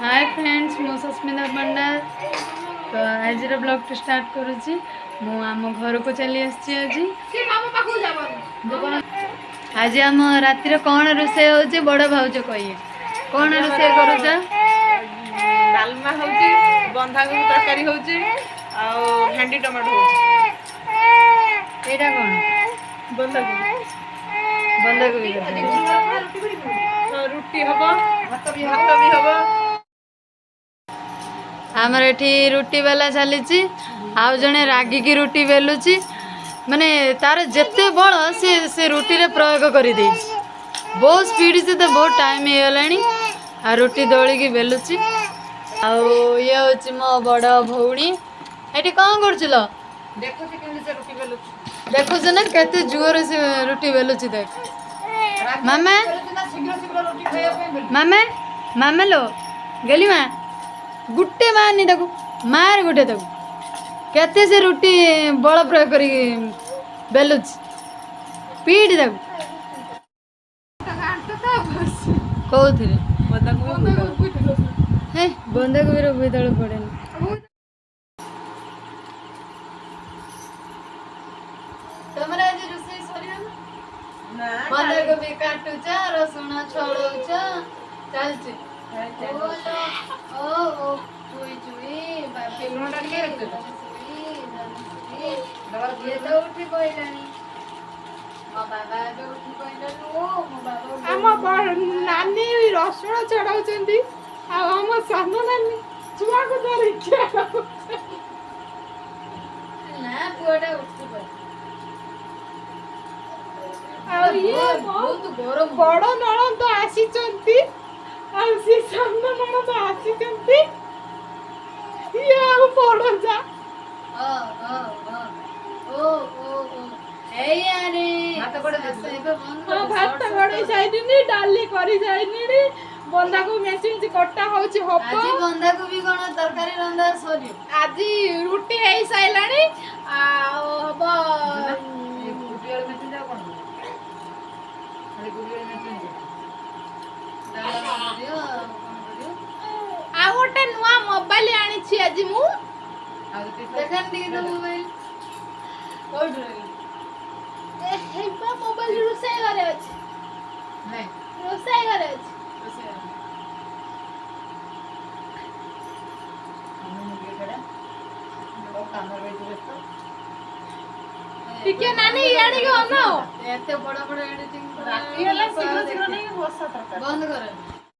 ହାଏ friends, ମୁଁ ସସ୍ମିତା ପଣ୍ଡା। ତ ଆଜିର ବ୍ଲଗ୍ଟି ଷ୍ଟାର୍ଟ କରୁଛି। ମୁଁ ଆମ ଘରକୁ ଚାଲି ଆସିଛି ଆଜି। ଆଜି ଆମ ରାତିରେ କ'ଣ ରୋଷେଇ ହେଉଛି, ବଡ଼ ଭାଉଜ କହିବେ। କ'ଣ ରୋଷେଇ କରୁଛ? ଡାଲମା ହଉଛି, ବନ୍ଧାକୋବି ତରକାରୀ ହଉଛି ଆଉ ଭେଣ୍ଡି ଟମାଟୋ ହଉଛି। ଏଇଟା କ'ଣ? ବନ୍ଧାକୋବି। ବନ୍ଧାକୋବି ତରକାରୀ। ହଁ, ରୁଟି ହବ, ଭାତ ବି ହବ। ଆମର ଏଠି ରୁଟି ବେଲା ଚାଲିଛି ଆଉ ଜଣେ ରାଗିକି ରୁଟି ବେଲୁଛି। ମାନେ ତାର ଯେତେ ବଳ ସେ ରୁଟିରେ ପ୍ରୟୋଗ କରିଦେଇଛି। ବହୁତ ସ୍ପିଡ଼ ସେ ତ, ବହୁତ ଟାଇମ୍ ହେଇଗଲାଣି ଆଉ ରୁଟି ଦଳିକି ବେଲୁଛି। ଆଉ ଇଏ ହେଉଛି ମୋ ବଡ଼ ଭଉଣୀ। ଏଠି କ'ଣ କରୁଥିଲ? ଦେଖୁଛି କେମିତି ସେ ରୁଟି ବେଲୁଛି। ଦେଖୁଛୁ ନା, କେତେ ଜୋରରେ ସେ ରୁଟି ବେଲୁଛି, ଦେଖ। ମାମା, ମାମା, ମାମା ଲୋ, ଗେଲି ମା, ଗୋଟେ ମାରନି ତାକୁ, ମାର ଗୋଟେ ତାକୁ। କେତେ ସେ ରୁଟି ବଳ ପ୍ରୟୋଗ କରିକି ବେଲୁଛି, ପିଇଟି ତାକୁ। କୋଉଥିରେ? ହେ, ବନ୍ଧାକୋବିର ବୋଇତାଳୁ ପଡ଼େନି। ତମର ଆଜି ରୋଷେଇ ସରିଗଲା? ବନ୍ଧାକୋବି କାଟୁଛ, ରସୁଣ ଛଡଉଛ, ଚାଲିଛି। ଓ ଓ, ଚୁଇ ଚୁଇ ବାପି, ଇଏ ତ ଉଠି ପଇଲାଣି। ମୋ ବାବା ଏବେ ଉଠି ପଇଲାଣି। ଓ ମୋ ବାବା। ଆମ ନାନୀ ରସୁଣ ଛଡାଉଛନ୍ତି ଆଉ ଆମ ସାନ ନାନୀ ଛୁଆକୁ ଧରିକି। ନା, ପୁଅଟା ଉଠି ପଇଲା। ଆଉ ଇଏ ବହୁତ ଗରମ। ବଡ ନଣନ୍ଦ ଆସିଛନ୍ତି ଆଉ ସେ ସାନ ନଣନ୍ଦ ଆସିଛନ୍ତି। ଇଏ ଆଉ ବଡ ଯା। ଓ ଓ ଓ ଓ ଓ ଓ, ଏଇ ଆରେ, ଏବେ ବନ୍ଦ। ହଁ, ଭାତ ଗଡେଇ ସାଇଲିନି, ଡାଲି କରି ସାଇଲିଣି, ବନ୍ଧାକୋବି ମେଞ୍ଚି ମେଞ୍ଚି କଟା ହଉଛି, ହବ। ଆଜି ବନ୍ଧାକୋବି କଣ ତରକାରୀ ରନ୍ଧା ସରିବ? ଆଜି ରୁଟି ହେଇ ସାଇଲାଣି ଆଉ ହବ। ଡାଲମା କରିବ ଆଉ କଣ କରିବ? ଆଉ ଗୋଟେ ନୂଆ ମୋବାଇଲ ଆଣିଛି ଆଜି ମୁଁ। ଦେଖାନି ଟିକେ ତ ମୋବାଇଲ, କୋଉଠି ରହିଲା? ହେଇପା, ମୋବାଇଲ ରୋଷେଇ ଘରେ ଅଛି। ନାଇଁ। ରୋଷେଇ ଘରେ ଅଛି। ରୋଷେଇ ଘରେ। ଟିକେ ନାନୀ ଇଆଡ଼ିକି ଅନାଅ। ଏତେ ବଡ ବଡ ଏଡିଟିଂ। ରାତି ହେଲା, ଶୀଘ୍ର ଶୀଘ୍ର ନେଇକି ବସା ତରକାରୀ। ବନ୍ଦ କର।